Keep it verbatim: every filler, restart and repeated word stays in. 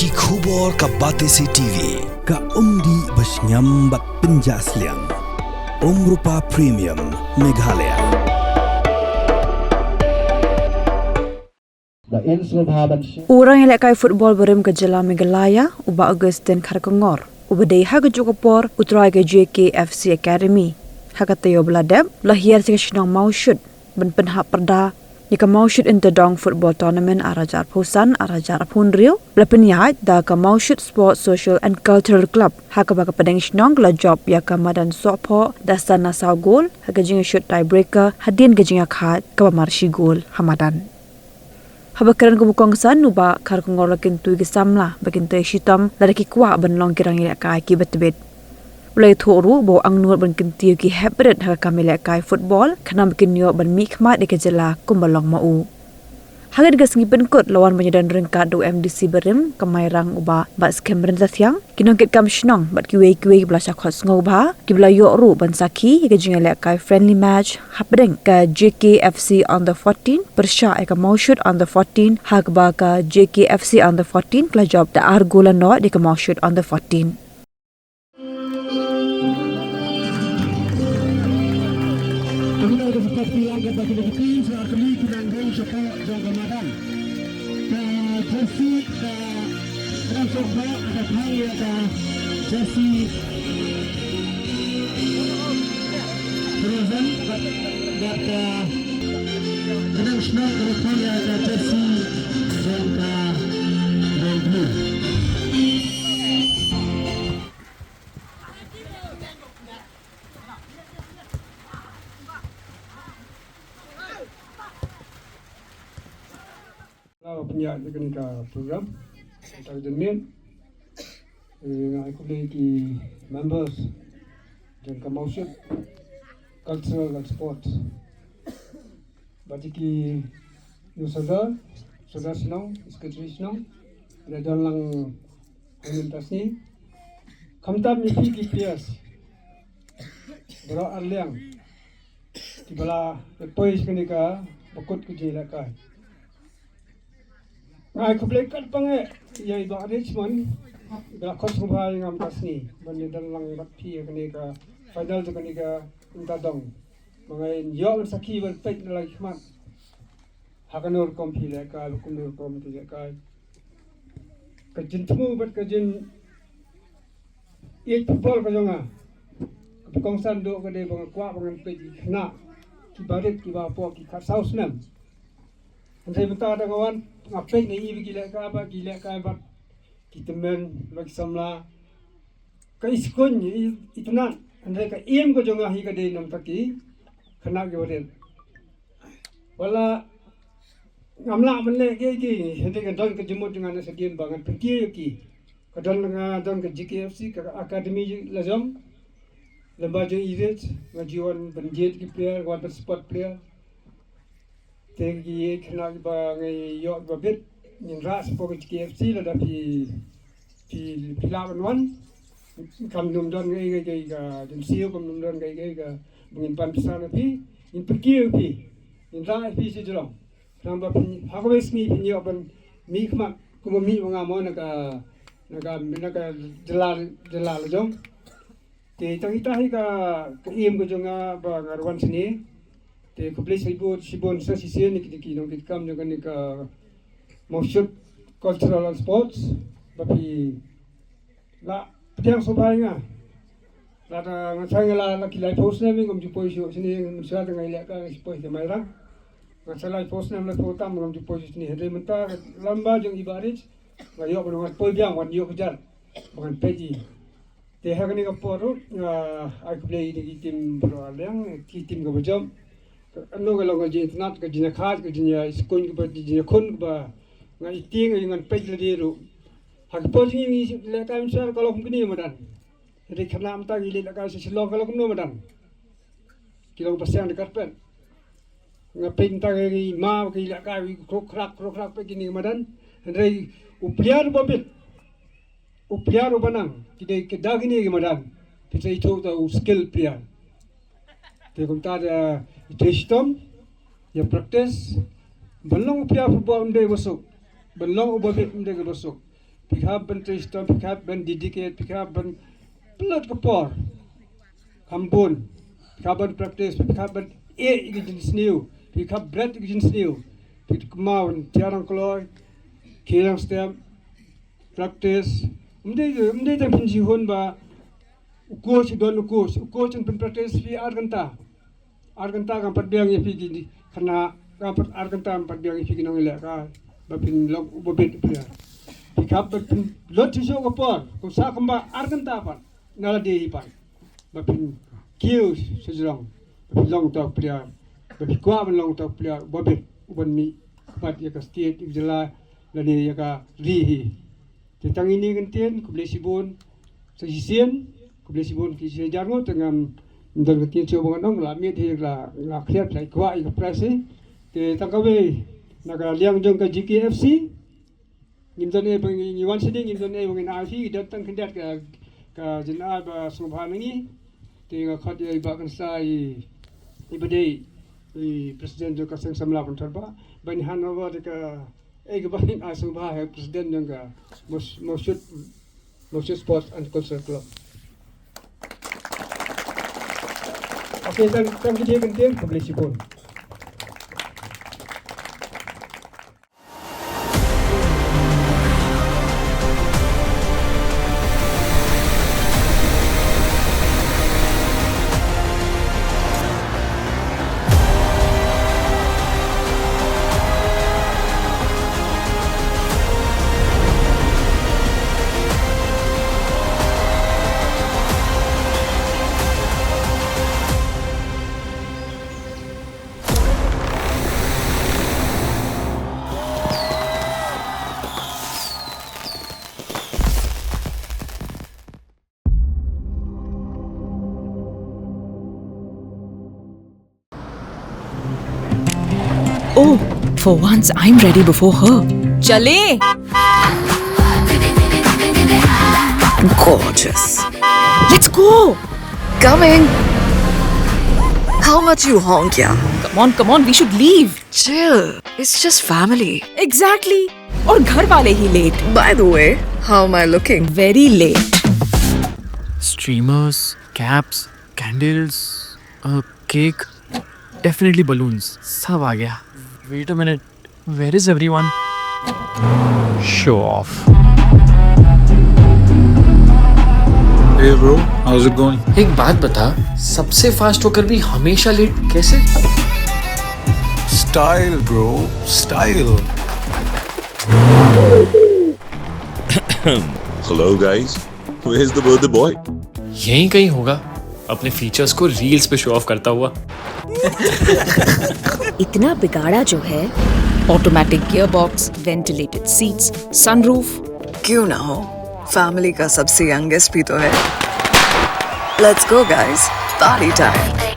Ki khubor ka Batesi T V, ka umdih ba shngiam bad pynjah sliang. Umrupa Premium, Meghalaya. Ba in sngewbha ban shim. U rangïalehkai football barim ka jylla Meghalaya, u Bah Augustine Kharkongor, uba dei ha kajuh ka por u trai ka J K F C Academy, ha ka taïew ba la dep, u la hiar sha ka shnong Mawshut ban pynhap pyrda ïa ka Mawshut Inter Dong Football Tournament ar hajar arphew san, ar hajar arphew hynriew, ba la pynïaid da ka Mawshut Sports Social and Cultural Club, ha kaba ka pdeng shnong ka la jop ïa ka Madan Sohphoh da san na saw gol ha ka jingïashut tiebreaker hadien ka jingïakhaid kaba mar shi gol ha madan. Haba kren kum u kongsan, u Bah Kharkongor u la kyntu ïa ki samla ba kin trei shitom lada ki kwah ban long ki rangïalehkai kiba tbit. U la ïathuh ruh ba u angnud ban kyntiew ïa ki heprit ha ka kam ïalehkai football, khnang ba kin ïoh ban mihkhmat ïa ka jylla kumba long ma u. Ha kane ka sngi pynkut la wan ban ïadon ryngkat da u M D C barim ka Mairang, u Bah Batskhem Ryntathiang, ki nongkitkam shnong bad kiwei kiwei kiba la shah khot sngewbha, kiba la ïoh ruh ban sakhi ïa ka jingïalehkai friendly match hapdeng ka J K F C Under fourteen pyrshah ïa ka Mawshut Under fourteen, ha kaba ka J K F C Under fourteen ka la jop da ar gol la nod ïa ka Mawshut Under fourteen. Ka jersey ka Kren suk ba ka thang ïa ka jersey Frozen, bad ka kren shnong ka thang ïa ka jersey jong ka Red Blue. Nga pynïaid ïa kane ka program. Kata ka jingmut. Eh, nga ai khublei ki members jong ka Mawshut Cultural and Sports. Bad ïa ki nongshakri, sordar shnong, secretary shnong, ïa don lang ha mynta ka sngi. Khamtam ïa ki, ki players baroh arliang kiba la poi sha kane kaba kut ka jingïalehkai. Nga ai khublei kat pang eh ïa i Bah Richmond ba la khot sngewbha ïa nga mynta ka sngi ban ïadon lang bad phi ïa kane ka final jong kane ka Inter Dong. Ba ngan ïoh ban sakhi ban peit na la ki khmat ha kano rukom phi lehkai, ba kumno rukom phi lehkai. Ka jingthmu bad ka jing ïeit football ka jong nga kaba kongsan duh ka dei ba nga kwah ba ngan peit ïa ki khynnah kiba rit kiba hapoh ki khatsaw snem. Hynrei mynta da nga wan nga peit nga ïohi ba ki lehkai, ba ki lehkai bad ki tymmen, ba ki samla. Ka iskuin i, itynnad, hynrei ka im ka jong nga hi ka dei namar ki khynnah kiba rit. Wat la ngam lah ban leh kiei kiei, hynrei ka don ka jingmut jong nga na shadien ba ngan pynkiew ïa ki. Ka don, nga don ka J K F C, ka academy la jong. Lem bad jong i Rich, nga ju wan ban jied ki player, wan ban support player. Te ki khynnah kiba ngi ïoh kiba bit, ngin rah shapoh ka J K F C lada phi, phi, phi lah ban wan. Kam nym don kaei kaei ka jingsiew, kam nym don kaei kaei kaba ngin pan pisa na phi. Ngin pynkiew ïa phi, ngin rah ïa phi sha Geelong. Khnang ba phin, ha kawei ka sngi phin ïoh ban mihkhmat kumba mih ma nga mo na ka, na ka, na ka jylla, jylla la jong. Te tang ita hi ka, ka im ka jong nga ba nga wan shane. Te khublei shibun, shibun sa shisien ïa ki, ki nongkitkam jong kane ka Mawshut Cultural and Sports ba phi la pdiang sngewbha ïa nga. Lada nga sa, nga la, la ki laiphew snem ngam ju poi shuh shane, ngam shuh da nga ïalehkai, nga shu poi sha Mairang. Nga sa laiphew snem, laiphew tam ngam ju poi shuh shane. Hynrei mynta lem bad jong i Bah Rich nga ïoh ban wan poi biang, wan ïoh ka jar ba ngan peit ïa i. Te ha kane ka por ruh nga ai khublei ïa ki team baroh arliang, ki team kaba jop. Kano ka long ka jingitynnad, ka jingïakhaid, ka jingïaiskuin, kaba jingïakhun kaba nga ïa tieng ïa ngan peit lade ruh. Ha ka por jong ngi lehkai mynshwa ka long kum kine madan. Hynrei khynnah mynta ki lehkai sha Shillong ka long kumno madan. Ki long ba seng da carpet. Nga peit mynta ki ma ki lehkai ki khrok khrak khrok khrak peit kine madan. Hynrei u player uba bit, u player uba nang, ki dei ki da kine ki madan. Phi sa ithuh ta u skill player. Te kumta da ïa trei shitom, ïa practice. Ban long u player football ym dei ba suk. Ban long uba bit ym dei ba suk. Phi hap ban trei shitom, phi hap ban dedicate, phi hap ban pynlut ka por. Kham bun, phi hap ban practice, phi hap ban ïeh ïa ka jingsniew, phi hap bret ïa ka jingsniew. Phi kynmaw, tiar nang kloi, khie nang step, practice. Ym dei, ym dei tang phin jihun ba u coach u don u coach, u coach un pynpractice phi ar kynta. Ar kynta kam pat biang ïa phi ki khynnah, kam pat ar kynta kam pat biang ïa phi ki nongïalehkai. Ba phin long uba bit u player. Phi hap ban pynlut shuh shuh ka por, kumsa kumba ar kynta pat na lade hi pat. Ba phin kiew sha jrong, ba phin long uta u player, ba phi kwah ban long uta u player uba bit, uban mih pat ïa ka state, ïa ka jylla lane ïa ka ri hi. Te tang ine kyntien, khublei shibun sa shisien, khublei shibun ki shisien jar ngut, te ngam don kyntien shuh ba ngan ong, la miet hi, la, la khliat, la kwah ïa ka prize hi. Te tang kawei na ka liang jong ka G K F C, ngim don ei ba ngi, ngi wan shane ngim don ei ba ngin ai hi, don tang khyndiat ka, ka jingai ba sngewbha na ngi. Te nga khot ïa i Bah Kynsa, i, iba dei i president jong ka Seng Samla Pynthor Bah, ban hand over da ka, eh, kaba ngin ai sngewbha ha president jong ka Mawshut, Mawshut Sports and Cultural Club. Okay, tang, tang kine ki kyntien, khublei shibun. Oh, for once I'm ready before her. चले। Gorgeous. Let's go. Coming. How much you honk, yeah? Come on, come on, we should leave. Chill. It's just family. Exactly. और घर वाले ही late. By the way, how am I looking? Very late. Streamers, caps, candles, a cake, definitely balloons. सब आ गया. Wait a minute. Where is everyone? Show off. Hey bro, how's it going? एक बात बता, सबसे फास्ट होकर भी हमेशा लेट कैसे? Style bro, style. Hello guys, where's the birthday boy? यहीं कहीं होगा, अपने फीचर्स को रील्स पे शो ऑफ करता हुआ. इतना बिगाड़ा जो है. Automatic gearbox, ventilated seats, sunroof. क्यों ना हो, फैमिली का सबसे यंगेस्ट भी तो है. Let's go guys, party time.